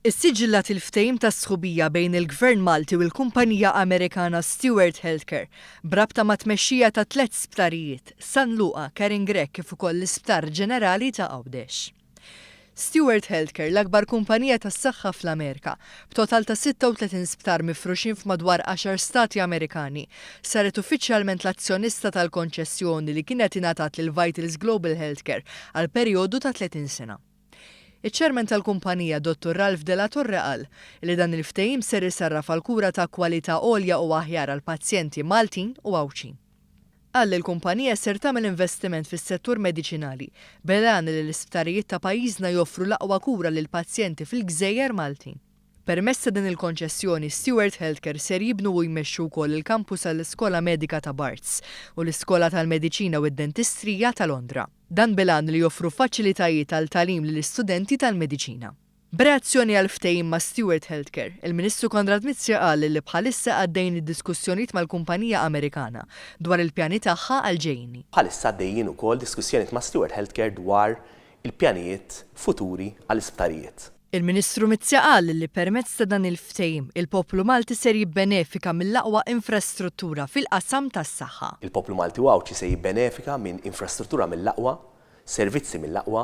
Issiġillat il-ftehim ta' sħubija bejn il-Gvern Malti u l-kumpanija Amerikana Steward Healthcare b'rabta mat-tmexxija ta' tlett sptarijiet, San Luqa, Karin Grech kif ukoll l-Isptar Ġenerali ta' Għawdex. Steward Healthcare, l-akbar kumpanija tas-saħħa fl-Amerika, b'total ta' 36 sptar mifruxin f'madwar għaxar stati Amerikani, saret uffiċjalment l-azzjonista tal-konċessjoni li kienet ingħatat lil Vitals Global Healthcare għal perjodu ta' 30 sena. Iċ-Chairman tal-kumpanija Dottor Ralph De La Torre qal li dan il-ftehim ser isarraf għal kura ta' kwalità għolja u aħjar għall-pazjenti Maltin u Għawdxin. Qal li l-kumpanija ser tagħmel investiment fis-settur mediċinali bil-għan li l-isptarijiet ta' pajjiżna joffru l-aqwa kura lill-pazjenti fil-gżejjer Maltin. Permezz ta' din il-konċessjoni, Steward Healthcare ser jibnu u jmexxu wkoll il-kampus għall-Iskola Medika ta' Barts u l-Iskola tal-Mediċina u d-Dentistrija ta' Londra. Dan bil-għan li joffru faċilitajiet għal tagħlim lill-istudenti tal-mediċina. B'reazzjoni għall-ftehim ma' Steward Healthcare, il-Ministru Konrad Mizzi qal li bħalissa għaddejjin id-diskussjonijiet mal-kumpanija Amerikana dwar il-pjani tagħha għall-ġejjieni. Bħalissa għaddejjin ukoll diskussjonijiet ma' Steward Healthcare dwar il-pjanijiet futuri għall-isptarijiet. Il-Ministru Mizzi qal li permezz ta' dan il-ftehim, il-poplu Malti ser jibbenefika mill-aqwa infrastruttura fil-qasam tas-saħħa. Il-poplu Malti u Għawdxi se jibbenefika minn infrastruttura mill-aqwa, servizzi mill-aqwa,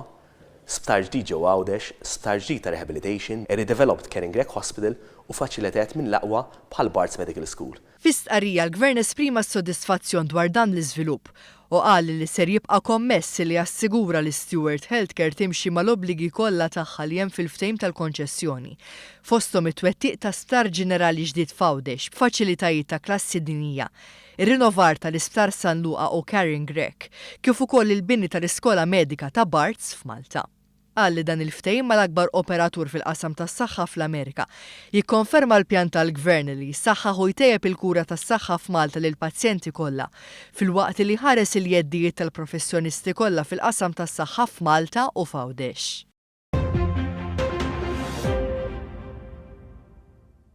sptar ġdid ġewwa Għawdex, sptar ġdid ta' rehabilitation, a redeveloped Karen Grech Hospital u faċilitajiet mill-aqwa bħal Barts Medical School. Fi stqarrija l-Gvern esprima s-sodisfazzjon dwar dan l-iżvilupp u qal li ser jibqa' kommess li jassigura li Steward Healthcare timxi mal-obbligi kollha tagħha li hemm fil-ftehim tal-konċessjoni, fosthom it-twettiq ta' sptar ġenerali ġdid f'Għawdex b'faċilitajiet ta' klassi dinjija, ir-rinnovar tal-Isptar San Luqa u Karen Grech, kif ukoll il-bini tal-Iskola Medika ta' Barts f'Malta. Qal li dan il-ftehim mal-akbar operatur fil-qasam tas-saħħa fl-Amerika jikkonferma l-pjan tal-Gvern li jsaħħaħ u jtejjeb il-kura tas-saħħa f'Malta lill-pazjenti kollha, filwaqt li jħares il-jeddijiet tal-professjonisti kollha fil-qasam tas-saħħa f'Malta u f'Għawdex.